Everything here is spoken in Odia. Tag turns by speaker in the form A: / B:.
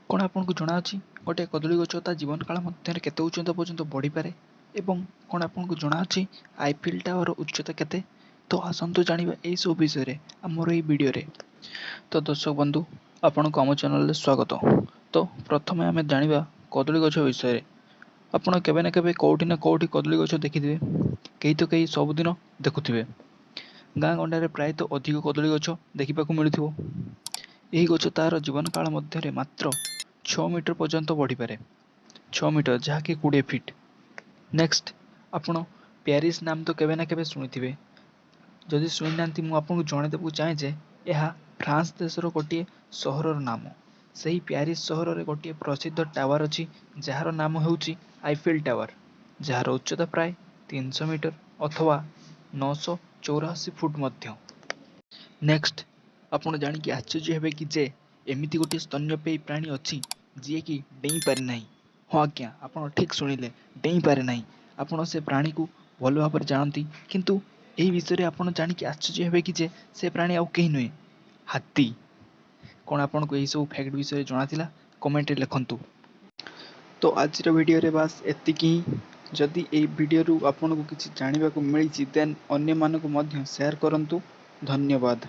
A: କ'ଣ ଆପଣଙ୍କୁ ଜଣାଅଛି, ଗୋଟିଏ କଦଳୀ ଗଛ ତା ଜୀବନକାଳ ମଧ୍ୟରେ କେତେ ଉଚ୍ଚତା ପର୍ଯ୍ୟନ୍ତ ବଢ଼ିପାରେ? ଏବଂ କ'ଣ ଆପଣଙ୍କୁ ଜଣାଅଛି, ଆଇଫିଲ୍ ଟାୱାରର ଉଚ୍ଚତା କେତେ? ତ ଆସନ୍ତୁ ଜାଣିବା ଏହିସବୁ ବିଷୟରେ ଆମର ଏହି ଭିଡ଼ିଓରେ। ତ ଦର୍ଶକ ବନ୍ଧୁ, ଆପଣଙ୍କୁ ଆମ ଚ୍ୟାନେଲରେ ସ୍ୱାଗତ। ତ ପ୍ରଥମେ ଆମେ ଜାଣିବା କଦଳୀ ଗଛ ବିଷୟରେ। ଆପଣ କେବେ ନା କେବେ, କେଉଁଠି ନା କେଉଁଠି କଦଳୀ ଗଛ ଦେଖିଥିବେ। କେହି ତ କେହି ସବୁଦିନ ଦେଖୁଥିବେ। ଗାଁ ଗଣ୍ଡାରେ ପ୍ରାୟତଃ ଅଧିକ କଦଳୀ ଗଛ ଦେଖିବାକୁ ମିଳୁଥିବ। ଏହି ଗଛ ତା'ର ଜୀବନକାଳ ମଧ୍ୟରେ ମାତ୍ର 6 ମିଟର ପର୍ଯ୍ୟନ୍ତ ବଢ଼ିପାରେ। 6 ମିଟର, ଯାହାକି 20 ଫିଟ୍। ନେକ୍ସଟ, ଆପଣ ପ୍ୟାରିସ୍ ନାମ ତ କେବେ ନା କେବେ ଶୁଣିଥିବେ। ଯଦି ଶୁଣିନାହାନ୍ତି, ମୁଁ ଆପଣଙ୍କୁ ଜଣାଇଦେବାକୁ ଚାହେଁ ଯେ ଏହା ଫ୍ରାନ୍ସ ଦେଶର ଗୋଟିଏ ସହରର ନାମ। ସେହି ପ୍ୟାରିସ୍ ସହରରେ ଗୋଟିଏ ପ୍ରସିଦ୍ଧ ଟାୱାର ଅଛି, ଯାହାର ନାମ ହେଉଛି ଆଇଫିଲ୍ ଟାୱାର, ଯାହାର ଉଚ୍ଚତା ପ୍ରାୟ 300 ମିଟର ଅଥବା 984 ଫୁଟ ମଧ୍ୟ। ନେକ୍ସଟ, ଆପଣ ଜାଣିକି ଆଶ୍ଚର୍ଯ୍ୟ ହେବେ କି ଯେ ଏମିତି ଗୋଟିଏ ସ୍ତନ୍ୟପାୟୀ ପ୍ରାଣୀ ଅଛି, ଯିଏକି ଡେଇଁପାରେ ନାହିଁ। ହଁ ଆଜ୍ଞା, ଆପଣ ଠିକ୍ ଶୁଣିଲେ, ଡେଇଁପାରେ ନାହିଁ। ଆପଣ ସେ ପ୍ରାଣୀକୁ ଭଲ ଭାବରେ ଜାଣନ୍ତି, କିନ୍ତୁ ଏହି ବିଷୟରେ ଆପଣ ଜାଣିକି ଆଶ୍ଚର୍ଯ୍ୟ ହେବେ କି ଯେ ସେ ପ୍ରାଣୀ ଆଉ କେହି ନୁହେଁ, ହାତୀ। କ'ଣ ଆପଣଙ୍କୁ ଏହିସବୁ ଫ୍ୟାକ୍ଟ ବିଷୟରେ ଜଣାଥିଲା? କମେଣ୍ଟରେ ଲେଖନ୍ତୁ। ତ ଆଜିର ଭିଡ଼ିଓରେ ବାସ୍ ଏତିକି ହିଁ। ଯଦି ଏହି ଭିଡ଼ିଓରୁ ଆପଣଙ୍କୁ କିଛି ଜାଣିବାକୁ ମିଳିଛି, ଦେନ୍ ଅନ୍ୟମାନଙ୍କୁ ମଧ୍ୟ ସେୟାର କରନ୍ତୁ। ଧନ୍ୟବାଦ।